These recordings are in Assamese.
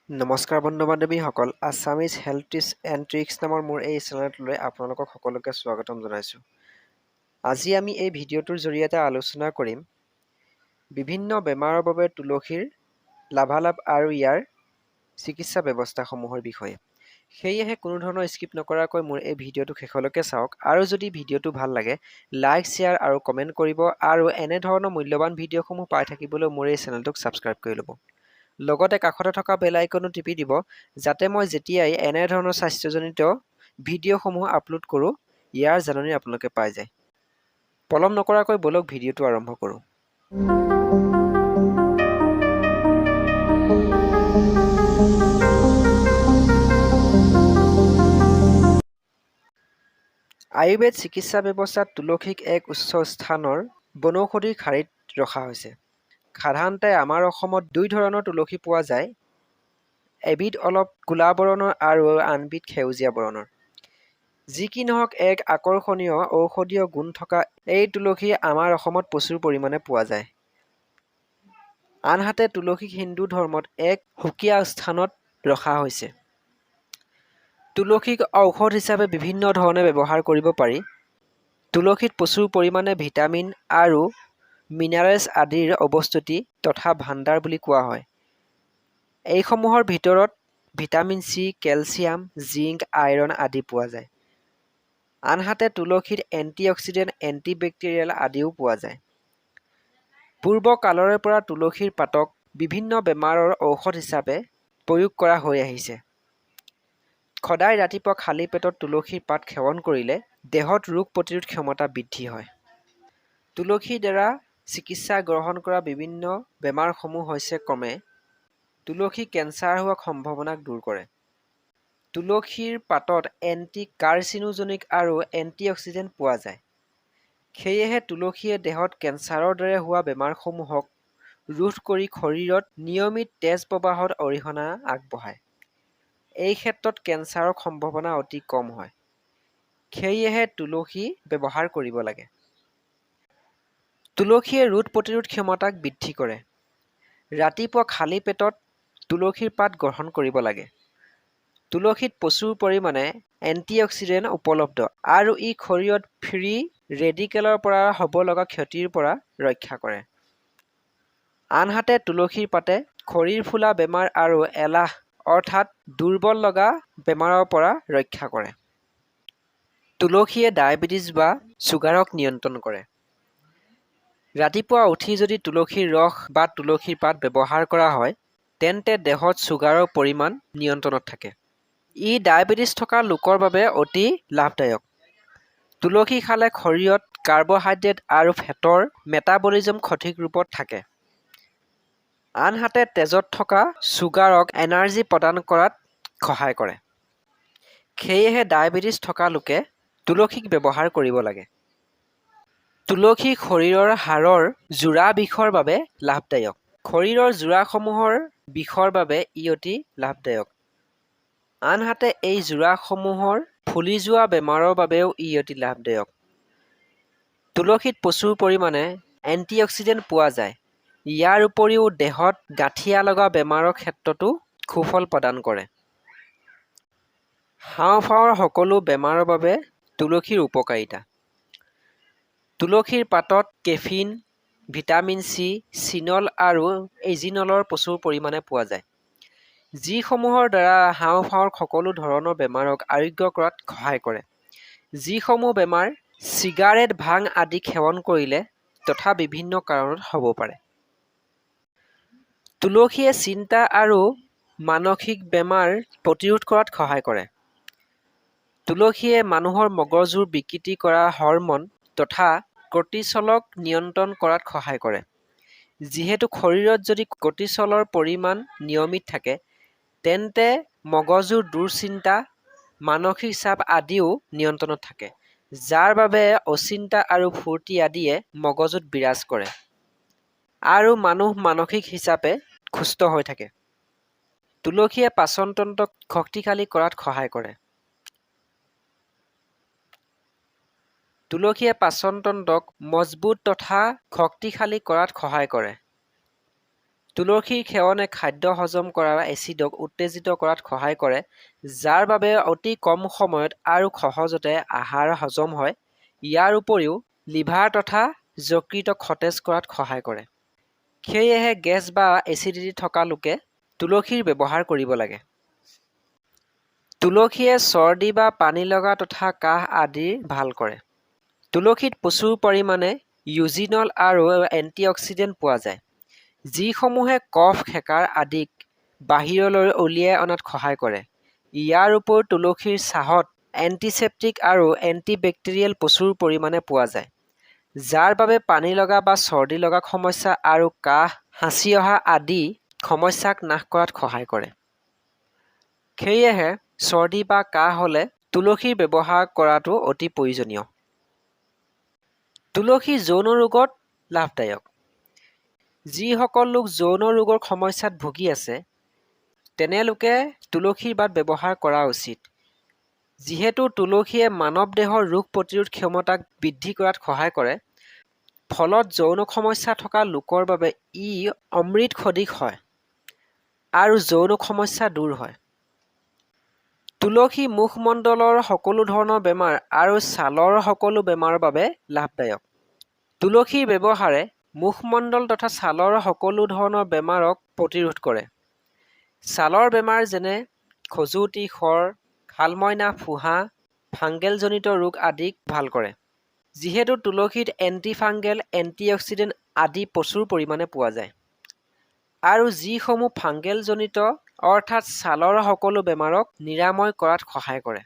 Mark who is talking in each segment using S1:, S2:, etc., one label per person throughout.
S1: নমস্কাৰ বন্ধু বান্ধৱীসকল, Assamese health tips and tricks নামৰ মোৰ এই চেনেলটোলৈ আপোনালোকক সকলোকে স্বাগতম জনাইছোঁ। আজি আমি এই ভিডিঅ'টোৰ জৰিয়তে আলোচনা কৰিম বিভিন্ন বেমাৰৰ বাবে তুলসীৰ লাভালাভ আৰু ইয়াৰ চিকিৎসা ব্যৱস্থাসমূহৰ বিষয়ে। সেয়েহে কোনো ধৰণৰ স্কিপ নকৰাকৈ মোৰ এই ভিডিঅ'টো শেষলৈকে চাওক আৰু যদি ভিডিঅ'টো ভাল লাগে, লাইক, শ্বেয়াৰ আৰু কমেণ্ট কৰিব আৰু এনেধৰণৰ মূল্যৱান ভিডিঅ'সমূহ পাই থাকিবলৈ মোৰ এই চেনেলটোক ছাবস্ক্ৰাইব কৰি ল'ব। লগতে কাষতে থকা বেল আইকনো টিপি দিব, যাতে মই যেতিয়াই এনেধৰণৰ স্বাস্থ্যজনিত ভিডিঅ'সমূহ আপলোড কৰোঁ, ইয়াৰ জাননী আপোনালোকে পাই যায়। পলম নকৰাকৈ ব'লক, ভিডিঅ'টো আৰম্ভ কৰোঁ। আয়ুৰ্বেদ চিকিৎসা ব্যৱস্থাত তুলসীক এক উচ্চ স্থানৰ বনৌষধিৰ শাৰীত ৰখা হৈছে। সাধাৰণতে আমাৰ অসমত দুই ধৰণৰ তুলসী পোৱা যায়, এবিধ অলপ ক'লা বৰণৰ আৰু আনবিধ সেউজীয়া বৰণৰ। যি কি নহওক, এক আকৰ্ষণীয় ঔষধীয় গুণ থকা এই তুলসী আমাৰ অসমত প্ৰচুৰ পৰিমাণে পোৱা যায়। আনহাতে তুলসীক হিন্দু ধৰ্মত এক সুকীয়া স্থানত ৰখা হৈছে। তুলসীক ঔষধ হিচাপে বিভিন্ন ধৰণে ব্যৱহাৰ কৰিব পাৰি। তুলসীত প্ৰচুৰ পৰিমাণে ভিটামিন আৰু মিনাৰেলছ আদিৰ অৱস্থিতি তথা ভাণ্ডাৰ বুলি কোৱা হয়। এইসমূহৰ ভিতৰত vitamin C, calcium, zinc, iron আদি পোৱা যায়। আনহাতে তুলসীত এণ্টি অক্সিডেণ্ট, এণ্টি বেক্টেৰিয়েল আদিও পোৱা যায়। পূৰ্ব কালৰে পৰা তুলসীৰ পাতক বিভিন্ন বেমাৰৰ ঔষধ হিচাপে প্ৰয়োগ কৰা হৈ আহিছে। সদায় ৰাতিপুৱা খালী পেটত তুলসীৰ পাত সেৱন কৰিলে দেহত ৰোগ প্ৰতিৰোধ ক্ষমতা বৃদ্ধি হয়। তুলসীৰ দ্বাৰা চিকিৎসা গ্ৰহণ কৰা বিভিন্ন বেমাৰসমূহ হৈছে ক্ৰমে: তুলসী কেঞ্চাৰ হোৱাৰ সম্ভাৱনাক দূৰ কৰে। তুলসীৰ পাতত এণ্টি কাৰ্চিনোজেনিক আৰু এণ্টি অক্সিডেণ্ট পোৱা যায়। সেয়েহে তুলসীয়ে দেহত কেঞ্চাৰৰ দৰে হোৱা বেমাৰসমূহক ৰোধ কৰি শৰীৰত নিয়মিত তেজ প্ৰবাহত অৰিহণা আগবঢ়ায়। এই ক্ষেত্ৰত কেঞ্চাৰৰ সম্ভাৱনা অতি কম হয়। সেয়েহে তুলসী ব্যৱহাৰ কৰিব লাগে। তুলসীয়ে ৰোগ প্ৰতিৰোধ ক্ষমতাক বৃদ্ধি কৰে। ৰাতিপুৱা খালী পেটত তুলসীৰ পাত গ্ৰহণ কৰিব লাগে। তুলসীত প্ৰচুৰ পৰিমাণে এণ্টিঅক্সিডেণ্ট উপলব্ধ আৰু ই শৰীৰত ফ্ৰী ৰেডিকেলৰ পৰা হ'ব লগা ক্ষতিৰ পৰা ৰক্ষা কৰে। আনহাতে তুলসীৰ পাতে শৰীৰ ফুলা বেমাৰ আৰু এলাহ অৰ্থাৎ দুৰ্বল লগা বেমাৰৰ পৰা ৰক্ষা কৰে। তুলসীয়ে ডায়েবেটিছ বা চুগাৰক নিয়ন্ত্ৰণ কৰে। ৰাতিপুৱা উঠি যদি তুলসীৰ ৰস বা তুলসীৰ পাত ব্যৱহাৰ কৰা হয়, তেন্তে দেহত চুগাৰৰ পৰিমাণ নিয়ন্ত্ৰণত থাকে। ই ডায়েবেটিছ থকা লোকৰ বাবে অতি লাভদায়ক। তুলসী খালে শৰীৰত কাৰ্বহাইড্ৰেট আৰু ফেটৰ মেটাবলিজম সঠিক ৰূপত থাকে। আনহাতে তেজত থকা চুগাৰক এনাৰ্জি প্ৰদান কৰাত সহায় কৰে। সেয়েহে ডায়েবেটিছ থকা লোকে তুলসীক ব্যৱহাৰ কৰিব লাগে। তুলসী শৰীৰৰ হাড়ৰ জোৰা বিষৰ বাবে লাভদায়ক। শৰীৰৰ জোৰাসমূহৰ বিষৰ বাবে ই অতি লাভদায়ক। আনহাতে এই জোৰাসমূহৰ ফুলি যোৱা বেমাৰৰ বাবেও ই অতি লাভদায়ক। তুলসীত প্ৰচুৰ পৰিমাণে এণ্টিঅক্সিডেণ্ট পোৱা যায়। ইয়াৰ উপৰিও দেহত গাঁঠিয়া লগা বেমাৰৰ ক্ষেত্ৰতো সুফল প্ৰদান কৰে। হাওঁফাওঁৰ সকলো বেমাৰৰ বাবে তুলসীৰ উপকাৰিতা। তুলসীৰ পাতত কেফিন, ভিটামিন চি, চিনল আৰু এজিনলৰ প্ৰচুৰ পৰিমাণে পোৱা যায়, যিসমূহৰ দ্বাৰা হাওঁফাওঁৰ সকলো ধৰণৰ বেমাৰক আৰোগ্য কৰাত সহায় কৰে, যিসমূহ বেমাৰ চিগাৰেট, ভাং আদি সেৱন কৰিলে তথা বিভিন্ন কাৰণত হ'ব পাৰে। তুলসীয়ে চিন্তা আৰু মানসিক বেমাৰ প্ৰতিৰোধ কৰাত সহায় কৰে। তুলসীয়ে মানুহৰ মগজুৰ বিকৃতি কৰা হৰমন তথা কৰ্টিছলক নিয়ন্ত্ৰণ কৰাত সহায় কৰে। যিহেতু শৰীৰত যদি কৰ্টিছলৰ পৰিমাণ নিয়মিত থাকে, তেন্তে মগজুৰ দুশ্চিন্তা, মানসিক চাপ আদিও নিয়ন্ত্ৰণত থাকে, যাৰ বাবে অচিন্তা আৰু ফূৰ্তি আদিয়ে মগজুত বিৰাজ কৰে আৰু মানুহ মানসিক হিচাপে সুস্থ হৈ থাকে। তুলসীয়ে পাচনতন্ত্ৰক শক্তিশালী কৰাত সহায় কৰে। তুলসীয়ে পাচনতন্ত্ৰক মজবুত তথা শক্তিশালী কৰাত সহায় কৰে। তুলসীৰ সেৱনে খাদ্য হজম কৰা এচিডক উত্তেজিত কৰাত সহায় কৰে, যাৰ বাবে অতি কম সময়ত আৰু সহজতে আহাৰ হজম হয়। ইয়াৰ উপৰিও লিভাৰ তথা যকৃতক সতেজ কৰাত সহায় কৰে। সেয়েহে গেছ বা এচিডিটি থকা লোকে তুলসীৰ ব্যৱহাৰ কৰিব লাগে। তুলসীয়ে চৰ্দি বা পানী লগা তথা কাহ আদিৰ ভাল কৰে। তুলসীত প্ৰচুৰ পৰিমাণে ইউজিনল আৰু এণ্টিঅক্সিডেণ্ট পোৱা যায়, যিসমূহে কফ, খেকাৰ আদিক বাহিৰলৈ উলিয়াই অনাত সহায় কৰে। ইয়াৰ উপৰিও তুলসীৰ চাহত এণ্টিছেপ্টিক আৰু এণ্টিবেক্টেৰিয়েল প্ৰচুৰ পৰিমাণে পোৱা যায়, যাৰ বাবে পানী লগা বা চৰ্দি লগা সমস্যা আৰু কাহ, হাঁচি অহা আদি সমস্যাক নাশ কৰাত সহায় কৰে। সেয়েহে চৰ্দি বা কাহ হ'লে তুলসীৰ ব্যৱহাৰ কৰাটো অতি প্ৰয়োজনীয়। তুলসী যৌন ৰোগত লাভদায়ক। যিসকল লোক যৌন ৰোগৰ সমস্যাত ভুগি আছে, তেনে লোকে তুলসীৰ পাত ব্যৱহাৰ কৰা উচিত। যিহেতু তুলসীয়ে মানৱ দেহৰ ৰোগ প্ৰতিৰোধ ক্ষমতাক বৃদ্ধি কৰাত সহায় কৰে, ফলত যৌন সমস্যা থকা লোকৰ বাবে ই অমৃত সদৃশ হয় আৰু যৌন সমস্যা দূৰ হয়। তুলসী মুখমণ্ডলৰ সকলো ধৰণৰ বেমাৰ আৰু ছালৰ সকলো বেমাৰৰ বাবে লাভদায়ক। তুলসীৰ ব্যৱহাৰে মুখমণ্ডল তথা ছালৰ সকলো ধৰণৰ বেমাৰক প্ৰতিৰোধ কৰে। ছালৰ বেমাৰ যেনে খজুৱতি, খৰ, শালমইনা, ফোঁহা, ফাংগেলজনিত ৰোগ আদিক ভাল কৰে। যিহেতু তুলসীত এণ্টিফাংগেল, এণ্টিঅক্সিডেণ্ট আদি প্ৰচুৰ পৰিমাণে পোৱা যায় আৰু যিসমূহ ফাংগেলজনিত অৰ্থাৎ ছালৰ সকলো বেমাৰক নিৰাময় কৰাত সহায় কৰে।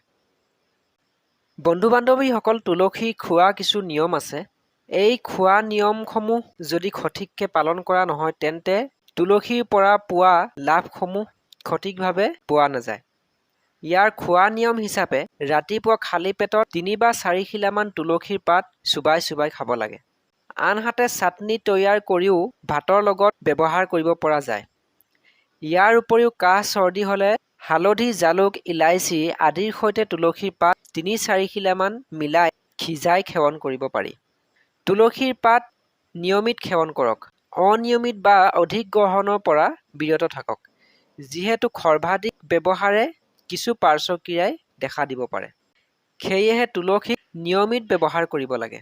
S1: বন্ধু বান্ধৱীসকল, তুলসী খোৱা কিছু নিয়ম আছে। এই খোৱা নিয়মসমূহ যদি সঠিককৈ পালন কৰা নহয়, তেন্তে তুলসীৰ পৰা পোৱা লাভসমূহ সঠিকভাৱে পোৱা নাযায়। ইয়াৰ খোৱা নিয়ম হিচাপে ৰাতিপুৱা খালী পেটত 3 বা 4 খিলামান তুলসীৰ পাত চোবাই চোবাই খাব লাগে। আনহাতে চাটনি তৈয়াৰ কৰিও ভাতৰ লগত ব্যৱহাৰ কৰিব পৰা যায়। ইয়াৰ উপৰিও কাহ, চৰ্দি হ'লে হালধি, জালুক, ইলাচি আদিৰ সৈতে তুলসীৰ পাত 3-4 খিলামান মিলাই সিজাই সেৱন কৰিব পাৰি। তুলসীৰ পাত নিয়মিত সেৱন কৰক। অনিয়মিত বা অধিক গ্ৰহণৰ পৰা বিৰত থাকক, যিহেতু সৰ্বাধিক ব্যৱহাৰে কিছু পাৰ্শ্বক্ৰিয়াই দেখা দিব পাৰে। সেয়েহে তুলসীক নিয়মিত ব্যৱহাৰ কৰিব লাগে।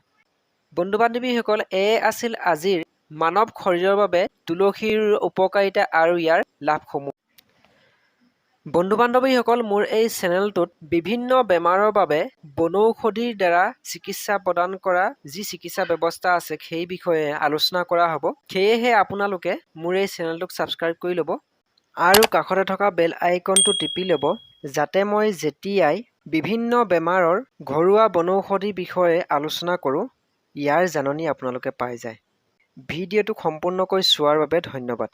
S1: বন্ধু বান্ধৱীসকল, এয়ে আছিল আজিৰ মানৱ শৰীৰৰ বাবে তুলসীৰ উপকাৰিতা আৰু ইয়াৰ লাভসমূহ। বন্ধু বান্ধৱীসকল, মোৰ এই চেনেলটোত বিভিন্ন বেমাৰৰ বাবে বনৌষধিৰ দ্বাৰা চিকিৎসা প্ৰদান কৰা যি চিকিৎসা ব্যৱস্থা আছে, সেই বিষয়ে আলোচনা কৰা হ'ব। সেয়েহে আপোনালোকে মোৰ এই চেনেলটোক ছাবস্ক্ৰাইব কৰি ল'ব আৰু কাষতে থকা বেল আইকনটো টিপি ল'ব, যাতে মই যেতিয়াই বিভিন্ন বেমাৰৰ ঘৰুৱা বনৌষধিৰ বিষয়ে আলোচনা কৰোঁ, ইয়াৰ জাননী আপোনালোকে পাই যায়। ভিডিঅ'টো সম্পূৰ্ণকৈ চোৱাৰ বাবে ধন্যবাদ।